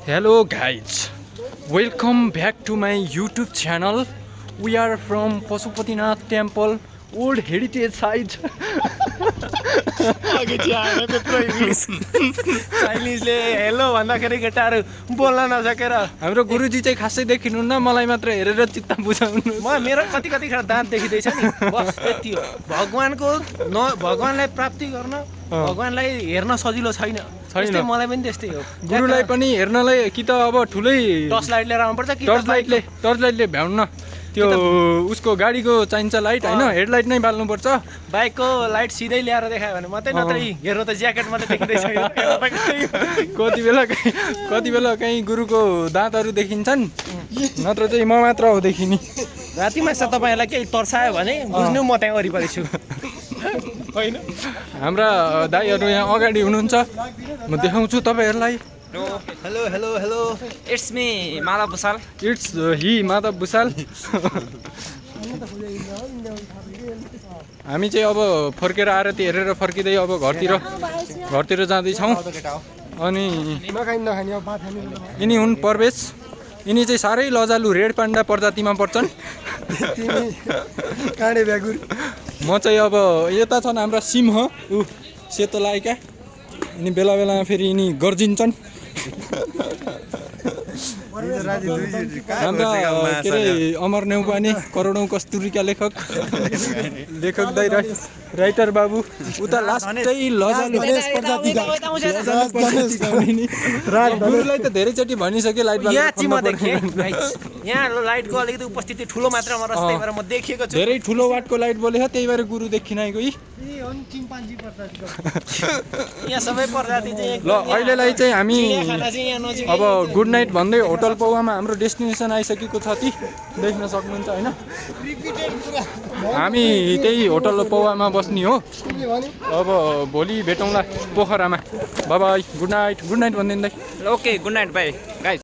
Hello guys, welcome back to my YouTube channel. We are from Pasupatinath Temple, Old Heritage Site. चाइनिजले hello भन्दाखेरि केटाहरू बोल्न नसकेर हाम्रो गुरुजी चाहिँ खासै देखिनुहुन्न, मलाई मात्र हेरेर चित्त बुझाउनु। मेरो कति खेर दाँत देखिँदैछ नि, बस यति हो। भगवानलाई प्राप्ति गर्न भगवानलाई हेर्न सजिलो छैन। त्यस्तै मलाई पनि त्यस्तै हो। गुरुलाई पनि हेर्नलाई कि त अब ठुलै टर्च लाइट लिएर आउनुपर्छ कि टर्च लाइटले भ्याउन्न, त्यो उसको गाडीको चाहिन्छ लाइट होइन, हेडलाइट नै बाल्नुपर्छ। बाइकको लाइट सिधै ल्याएर देखायो भने मात्रै, नत्रै हेर्नु त ज्याकेट मात्रै देखिँदैछ। कति बेला कहीँ गुरुको दाँतहरू देखिन्छन्, नत्र चाहिँ म मात्र हो देखिने। रातिमा तपाईँहरूलाई केही तर्सायो भने बुझ्नु म त्यहाँ वरिपरि छु। होइन, हाम्रा दाइहरू यहाँ अगाडि हुनुहुन्छ, म देखाउँछु तपाईँहरूलाई। Hello hello hello, it's me Madhav Bhusal. It's he Madhav Bhusal. हामी चाहिँ अब फर्केर आएर त्यो हेरेर फर्किँदै अब घरतिर जाँदैछौँ। अनि यिनी हुन् परवेश, यिनी चाहिँ साह्रै लजालु रेड पान्डा प्रजातिमा पर्छन्। काँडे ब्यागुर। म चाहिँ अब यता छन् हाम्रा सिंह, सेतो लागेका, यिनी बेला बेलामा फेरि यिनी गर्जिन्छन्। हाम्रा के अरे अमर नेउपाने करोडौँ कस्तुरीका लेखक दाइ राइटर बाबु, उता लास्टै लजालु गुरुलाई त धेरैचोटि भनिसके लाइट यहाँ लाइटको अलिकति उपस्थिति ठुलो मात्रामा रहेछ, त्यही भएर म देखेको छु। धेरै ठुलो वाटको लाइट बोलेछ, त्यही भएर गुरु देखिन आएको। यहाँ सबै प्रजाति चाहिँ ल अहिलेलाई चाहिँ हामी अब गुड नाइट भन्दै होटल पौवामा हाम्रो डेस्टिनेसन आइसकेको छ, ती देख्न सक्नुहुन्छ होइन। हामी त्यही होटल पौवामा बस्ने हो। अब भोलि भेटौँला पोखरामा। बाई, गुड नाइट भनिदिँदै। Okay, good night bye guys.